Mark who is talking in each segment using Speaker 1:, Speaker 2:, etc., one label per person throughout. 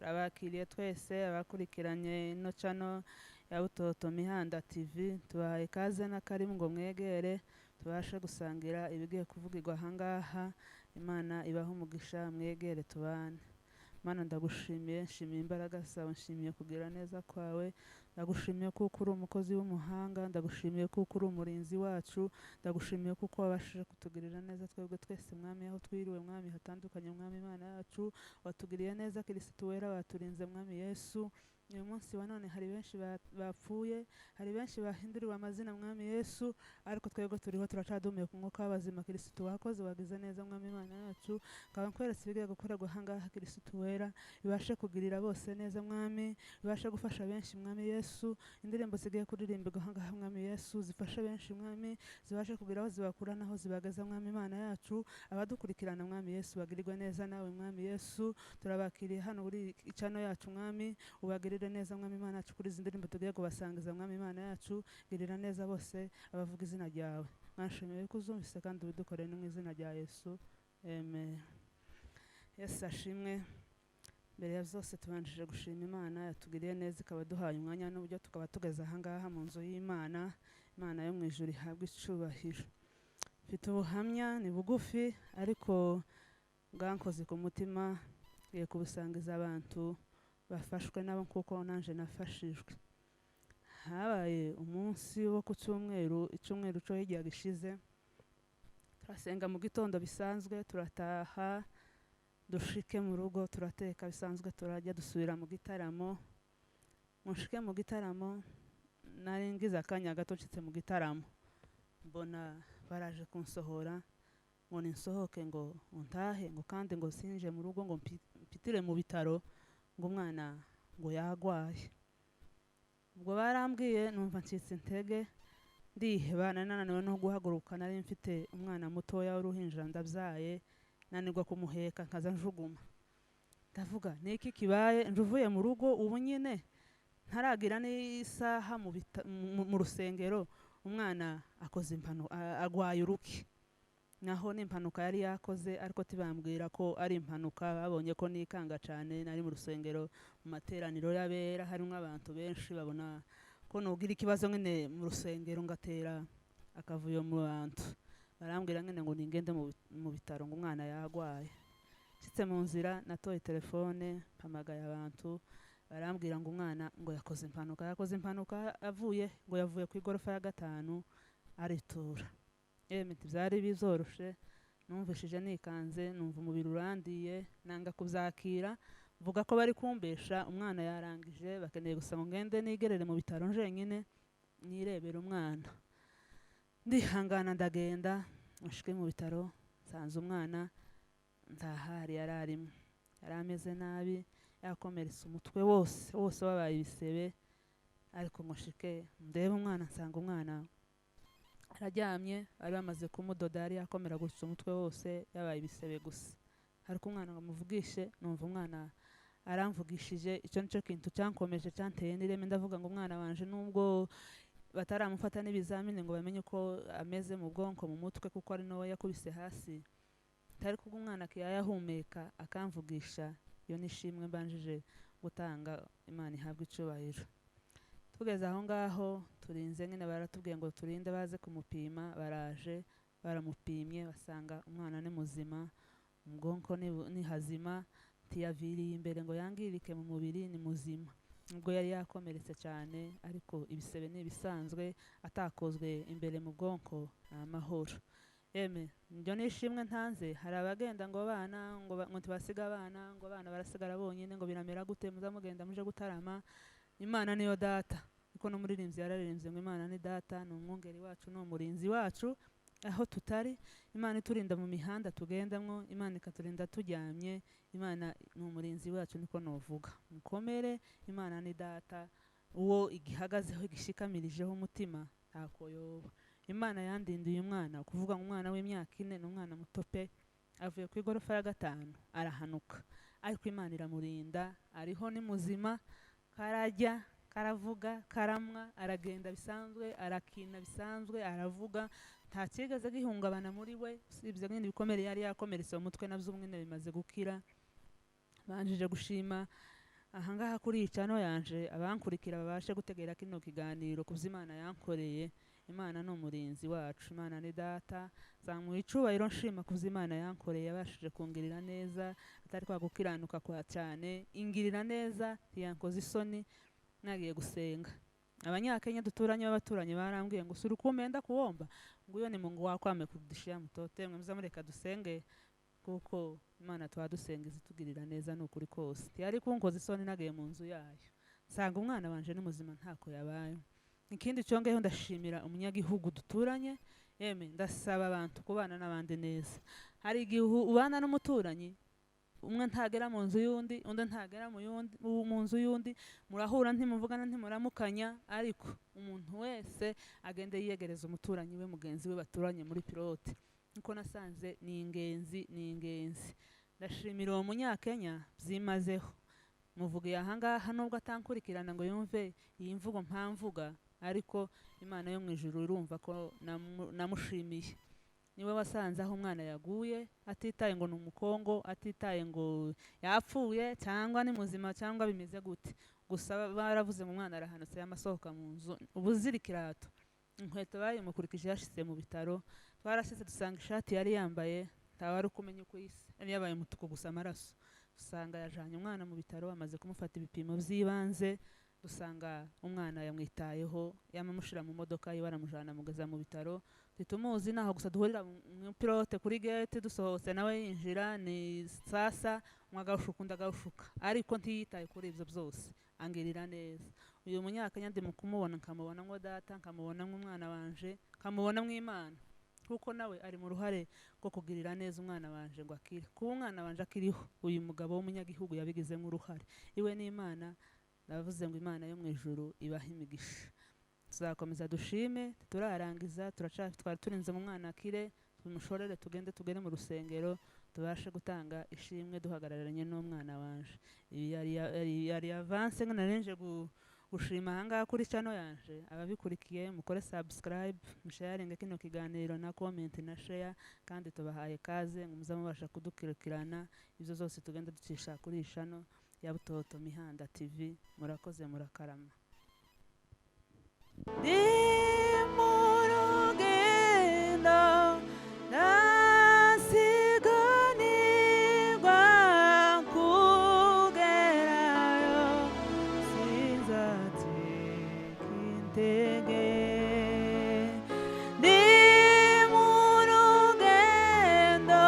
Speaker 1: Turabakiriye twese abakurikiranye ino channel ya Butoto Mihanda TV, tubahaye ikaze n'akarimu ngo mwegere tubashe gusangira ibigiye kuvugirwa ahangaha. Imana ibahe umugisha, mwegere tubane. Mana, ndagushimiye, nshimiye imbaraga zawe, nshimiye kugira neza kwawe, ndagushimiye kuko uri umukozi w'umuhanga, ndagushimiye kuko uri umurinzi wacu, ndagushimiye kuko wabashije kutugirira neza twebwe twese Mwami, aho twiriwe Mwami hatandukanye Mwami Imana yacu, watugiriye neza Kirisitu wera, waturinze Mwami Yesu. Uyu munsi wa none hari benshi bapfuye, hari benshi bahinduriwe amazina Mwami Yesu, ariko twebwe turiho turacadumiye ku mwuka w'abazima. Kirisitu wakoze, wagize neza Mwami Imana yacu. Nkaba nkweretse ibigiye gukorerwa ahangaha Kirisitu wera, bibashe kugirira bose neza Mwami, bibashe gufasha benshi Mwami Yesu. Indirimbo zigiye kuririmbirwa ahangaha Mwami Yesu zifashe benshi Mwami, zibashe kugira aho zibakura n'aho zibageza Mwami Imana yacu. Abadukurikirana Mwami Yesu bagirirwe neza nawe Mwami Yesu. Turabakiriye hano kuri channel yacu Mwami, ubagirire neza Mwami Imana yacu kuri izi ndirimbo tugiye kubasangiza Mwami Imana yacu. Girira neza bose abavuga izina ryawe. Mwashimiye ko uzumvise kandi ubidukoreye no mu izina rya Yesu, amen. Yesu ashimwe. Mbere ya byose tubanjije gushima Imana yatugiriye neza, ikaba duhaye umwanya n'uburyo tukaba tugeze ahangaha mu nzu y'Imana. Imana yo mu ijuru ihabwe icubahiro. Mfite ubuhamya ni bugufi ariko bwankoze ku mutima, ngiye kubusangiza abantu bafashwe nabo kuko nanje nafashijwe. Habaye umunsi wo ku cyumweru, icyumweru cyo hirya gishize, turasenga mu gitondo bisanzwe, turataha dushike mu rugo, turateka bisanzwe, turajya dusubira mu gitaramo. Mushike mu gitaramo, nari ngize akanya gato nshitse mu gitaramo, mbona baraje kunsohora ngo ninsohoke ngo ntahe, ngo kandi ngo sinje mu rugo, ngo mpitire mu bitaro, ngo umwana ngo yagwaye. Ubwo barambwiye numva ncitse intege, ndiheba, nari nananiwe no guhaguruka, nari mfite umwana mutoya w'uruhinja ndabyaye, nanirwa kumuheka nkaza njuguma. Ndavuga niki kibaye, njuvuye mu rugo ubu nyine ntaragira n'isaha mu rusengero, umwana akoze agwaye uruki. Naho n'impanuka yari yakoze, ariko tibambwira ko ari impanuka, babonye ko nikanga cyane, nari mu rusengero mu materaniro y'abera harimo abantu benshi, babona ko nugira ikibazo nyine mu rusengero ngatera akavuyo mu bantu, barambwira nyine ngo ningende mu bitaro ngo umwana yagwaye. Nshitse mu nzira natoye telefone mpamagaye abantu, barambwira ngo umwana ngo yakoze impanuka, yakoze impanuka avuye, ngo yavuye ku igorofa ya 5 aritura. Yemwe byari bizoroshe, numvishije nikanze, numva umubiri urandiye, nanga kubyakira, mvuga ko bari kumbesha, umwana yarangije, bakeneye gusa ngo ngende nigerere mu bitaro njenyine nirebere umwana. Ndihangana ndagenda, nshike mu bitaro, nsanze umwana ntahari yari arimo, yari ameze nabi, yakomeretse umutwe wose wose wabaye ibisebe, ariko ngo nshike ndebe umwana, nsanga umwana araryamye, bari bamaze kumudoda, yari yakomeraguritse umutwe wose, yabaye ibisebe gusa. Ariko umwana ngo amuvugishe, numva umwana aramvugishije, icyo nicyo kintu cyankomeje, cyanteye n'ireme. Ndavuga ngo umwana wanje nubwo bataramufata n'ibizamini ngo bamenye uko ameze mu bwonko mu mutwe, kuko ari nawe yakubise hasi, atari kubwo umwana akiyahumeka akamvugisha, iyo nishimwe mbanjije gutanga, Imana ihabwe icubahiro. Tugeze aho ngaho turinze nyine, baratubwiye ngo turinde baze kumupima, baraje baramupimye basanga umwana ni muzima, mu bwonko ni hazima, ntiyaviriye imbere ngo yangirike mu mubiri, ni muzima. Ubwo yari yakomeretse cyane, ariko ibisebe ni ibisanzwe, atakozwe imbere mu bwonko, amahoro. Yeme njyo nishimwe ntanze. Hari abagenda ngo abana ngo ntibasiga abana, ngo abana barasigara bonyine, ngo biramera gute, muzamugenda muje gutarama. Imana niyo data, kuko n'umuririmbyi yararirimbye ngo Imana ni data, ni umwungeri wacu, ni umurinzi wacu aho tutari. Imana iturinda mu mihanda tugendamwo, Imana ikaturinda turyamye, Imana ni umurinzi wacu, niko novuga. Mukomere, Imana ni data, uwo igihagazeho igishikamirijeho umutima ntako yoba. Imana yandindiye umwana, kuvuga ngo umwana w'imyaka 4 ni umwana muto pe, avuye ku igorofa ya 5 arahanuka, ariko Imana iramurinda, ariho ni muzima, karajya karavuga, karamwa, aragenda bisanzwe, arakina bisanzwe, aravuga, nta kigeze gihungabana muri we, usibye nyine ibikomere yari yakomeretse mu mutwe nabyo nyine bimaze gukira. Banjije gushima Ahangaha kuri iyi channel yanje, abankurikira babashe gutegera kino kiganiro ku Imana yankoreye. Imana ni umurinzi wacu, Imana ni data. Zamuha icubahiro, nshima ku Imana yankoreye, yabashije kungirira neza, atari kwa gukiranuka kwa cyane, ingirira neza, ntiyankoza isoni. Nagiye gusenga, Abanyakenya duturanye b'abaturanyi barambwiye ngo sura ukumenda kuwomba ngo uyo ni Mungu wako amekurudishia mtoto. Mwe muza mureka dusenge, kuko Imana twadusenga izitugirira neza. Ni ukuri kose, ntiyari kunkoza isoni. Nagiye mu nzu yayo nsanga umwana wanje ni muzima, ntako yabaye. Ikindi cyongeyeho, ndashimira umunyagihugu duturanye. Yeme, ndasaba abantu kubana n'abandi neza. Hari igihe ubana n'umuturanyi umwe, ntagera mu nzu y'undi, undi ntagera mu nzu y'undi, murahura ntimuvugana, ntimuramukanya. Ariko umuntu wese agende yiyegereza umuturanyi we, mugenzi we baturanye muri pilote, nkuko nasanze ni ingenzi, ni ingenzi. Ndashimira uwo Munyakenya byimazeho, muvugiye ahangaha, nubwo atankurikirana ngo yumve iyi mvugo mpamvuga, ariko Imana yo mu ijuru irumva ko namushimiye. Niwe wasanze aho umwana yaguye, atitaye ngo ni Umukongo, atitaye ngo yapfuye cyangwa ni muzima cyangwa bimeze gute. Gusa baravuze ngo umwana arahanutse, yamasohoka mu nzu ubuzira ikirato, inkweto bayimukurikije yashyize mu bitaro. Twarasize dusanga ishati yari yambaye ntawari kumenya uko isa, yari yabaye umutuku gusa amaraso. Dusanga yajanye umwana mu bitaro, bamaze kumufata ibipimo by'ibanze, dusanga umwana yamwitayeho, yamamushira mu modoka ye, baramujana amugeza mu bitaro. Ntitumuzi naho, gusa duhurira mu pilote kuri gate, dusohotse nawe yinjira, ni sasa umwe agawushuka undi agawushuka, ariko ntiyitaye kuri ibyo byose, angirira neza. Uyu Munyakenya ndi mu kumubona nkamubona ngo data, nkamubona nk'umwana wanje, nkamubona nk'Imana, kuko nawe ari mu ruhare rwo kugirira neza umwana wanje ngo akire. Kuba umwana wanje akiriho, uyu mugabo w'umunyagihugu yabigizemo uruhare, iwe n'Imana. Ndavuze ngo Imana yo mu ijuru ibahe imigisha. Tuzakomeza dushime, turarangiza, turaca twari turinze mu mwana akire, tumushorere, tugende tugere mu rusengero, tubashe gutanga ishimwe duhagararanye n'umwana wanje. Ibi yari avance narenje gushima ahangaha kuri channel yanje. Ababikurikiye mukore subscribe, musharinge kino kiganiro na comment na share, kandi tubahaye kaze ngo muze mubasha kudukurikirana ibyo zose tugenda ducisha kuri iyi channel ya Butoto Mihanda TV. Murakoze, murakarama. Ndi mu rugendo, ndasiganirwa kugerayo, sinzacika intege. Ndi mu rugendo,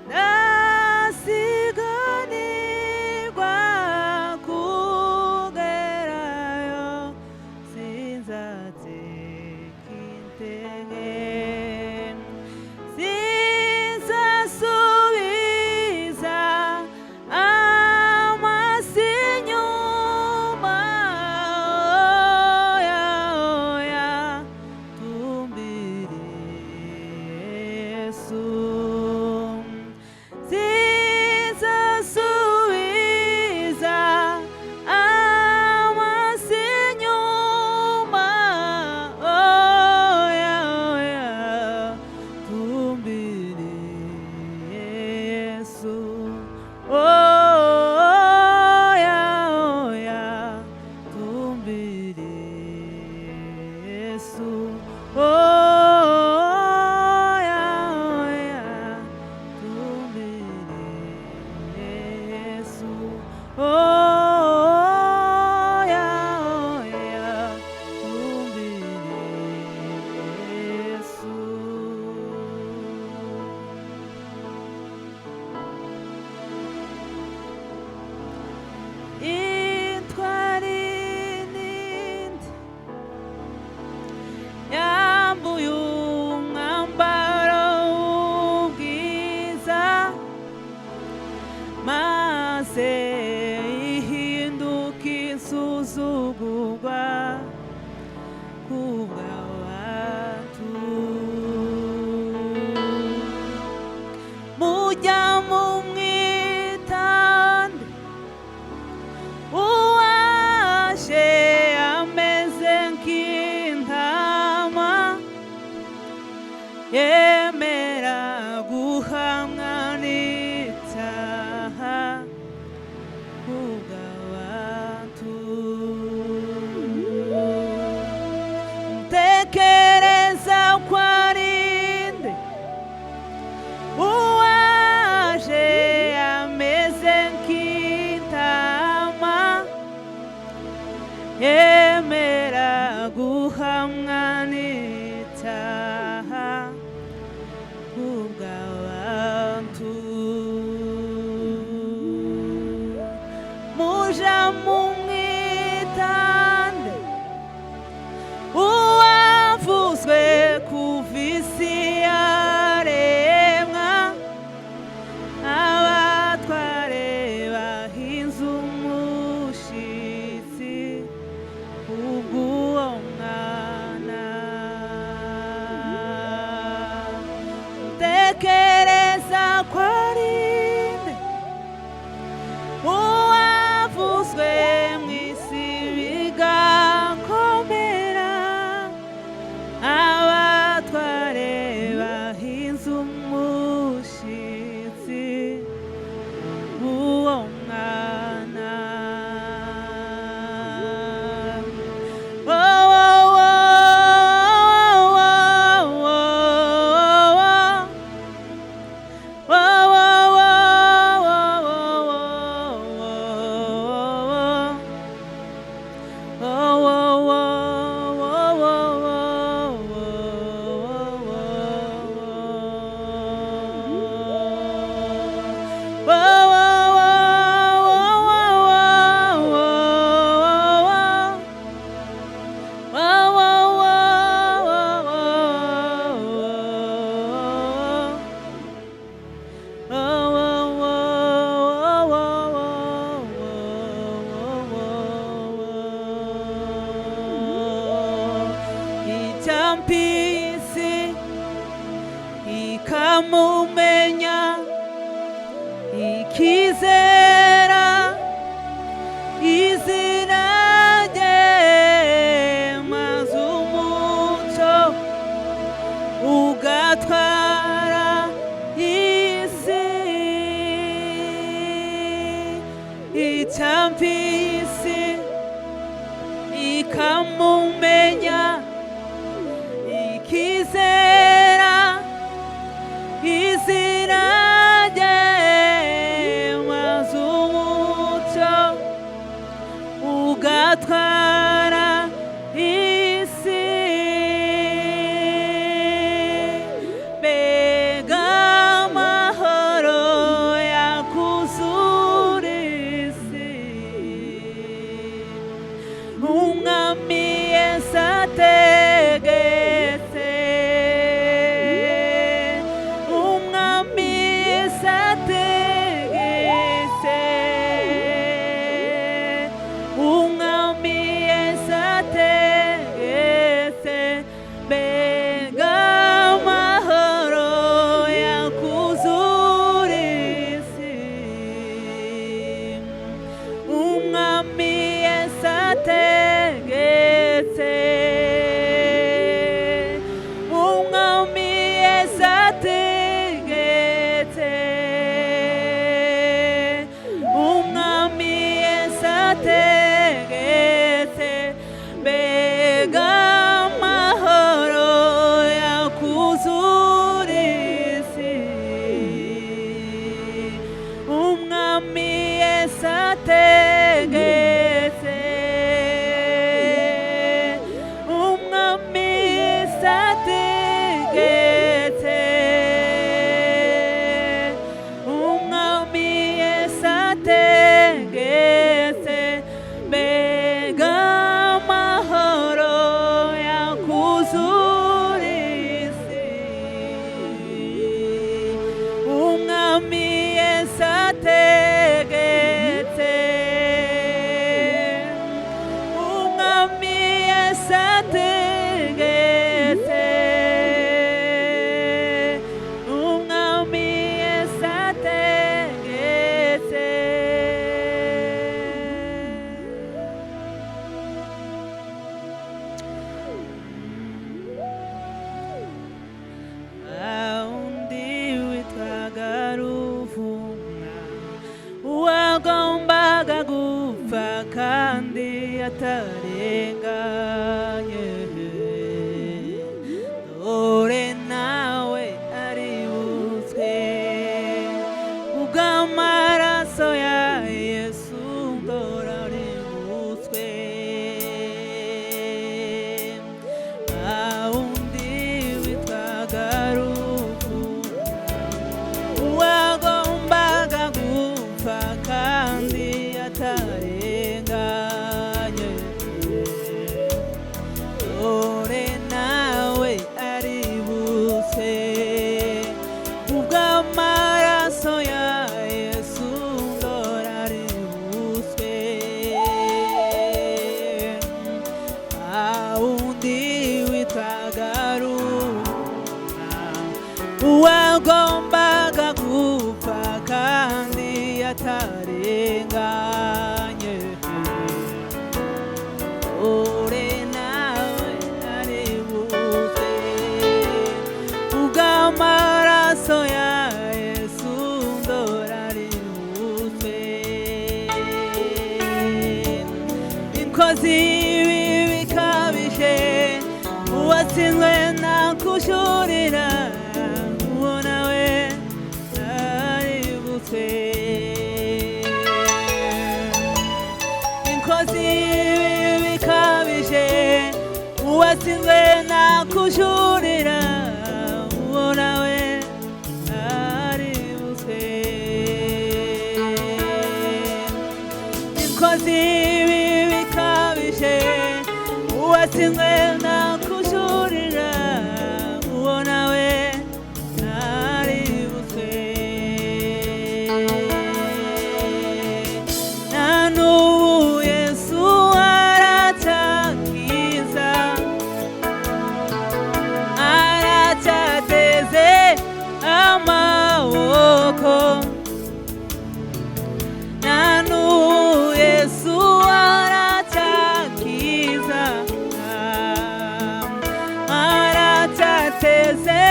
Speaker 1: ndasiganirwa kugerayo, sinzacika. Kuja mumwitande uwavuzwe kuva isi yaremwa, abatware bahinze umushitsi kubw'uwo mwana. Tekereza ko ari nde uwavuzwe mu isi bigakomera, abatware bahinze umushitsi uwo mwana. Oh, oh, oh, oh, oh, oh. Oh, oh, oh, oh, oh, oh, oh. Oh, oh, oh, oh, oh, oh, oh, oh. Oh, oh, oh, oh, oh, oh, oh, oh. Oh, oh, oh, oh, oh, oh, oh. Oh, oh, oh, oh, oh, oh, oh, oh. Icyampa isi ikamumenya, ikizera izina rye, maze umuco ugatwara isi. Icyampa isi ikamumenya, ikizera izina rye, maze umuco ugatwara isi. Mbega amahoro yakuzura isi, umwami Yesu ategetse, umwami Yesu ategetse, umwami Yesu ategetse. Mbega amahoro yakuzura isi, umwami Yesu ategetse, umwami Yesu ategetse, umwami Yesu ategetse. Mbega amahoro yakuzura isi, umwami Yesu ategetse, umwami Yesu ategetse, umwami Yesu ategetse. Mbega amahoro yakuzura isi, umwami Yesu ategetse, umwami Yesu ategetse, umwami Yesu ategetse. Undi witwaga Ruvumwa uwagombaga gupfa kandi atarenganye, dore nawe aributswe kubw'amaraso ya Yesu, dore aributswe. Undi witwaga Ruvumwa uwagombaga gupfa kandi atarenganye, Inkozi y'ibibi bikabije, uwatsinzwe nakujurira, uwo nawe aributswe. Inkozi y'ibibi bikabije, uwatsinzwe nakujurira, uwo nawe aributswe. Inkozi y'ibibi bikabije, uwatsinzwe nakujurira, uwo nawe aributswe. Na n'ubu Yesu aracyakiza, aracyateze amaboko. Na n'ubu Yesu aracyakiza, aracyateze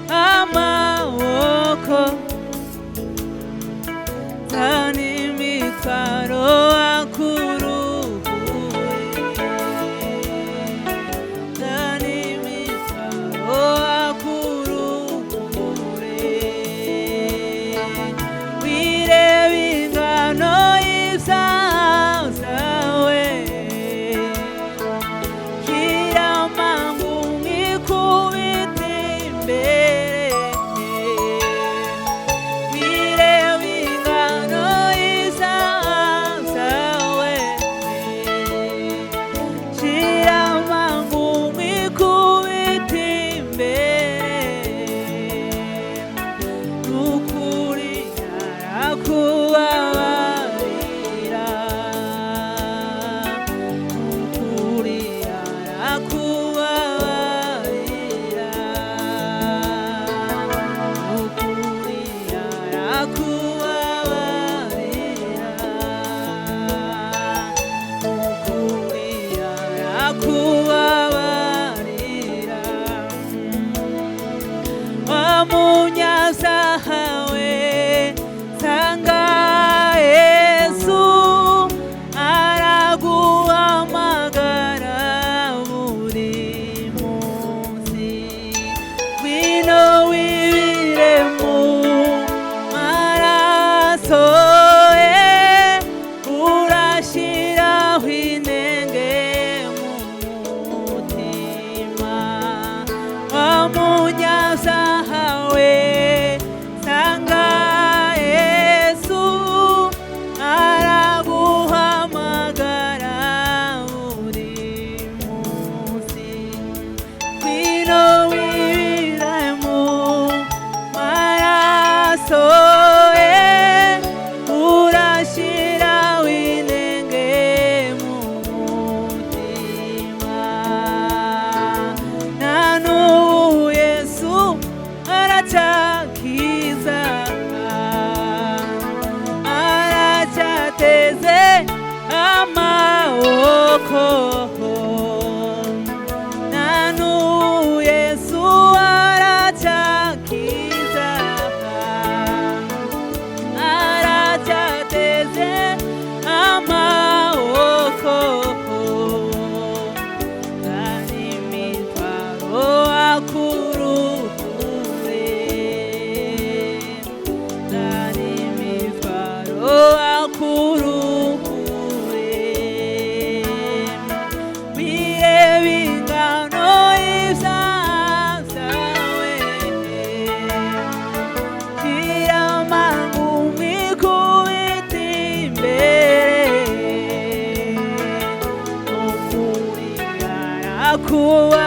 Speaker 1: amaboko. Zana imitwaro akuruhure, zana imitwaro akuruhure, wirebe ingano y'ibyaha byawe, shira amangu mwikubite imbere. Wirebe ingano y'ibyaha byawe, shira amangu mwikubite imbere. Nukuri arakubabarira, nukuri arakubabarira, nukuri arakubabarira, nukuri arakubabarira. Wa munyabyaha we, sanga Yesu, araguhamagara buri munsi. Ngwino wibire mu maraso ye, urashiraho inenge mu mutima. Wa munyabyaha we, sanga Yesu, araguhamagara buri munsi. Ngwino wibire mu maraso ye, urashiraho inenge mu mutima. Na n'ubu Yesu aracyakiza, aracyateze amaboko. Na n'ubu Yesu aracyakiza, aracyateze amaboko. Zana imitwaro akuruhure, zana imitwaro akuruhure, wirebe ingano y'ibyaha byawe, shira amangu mwikubite imbere. Ukuri arakubabarira.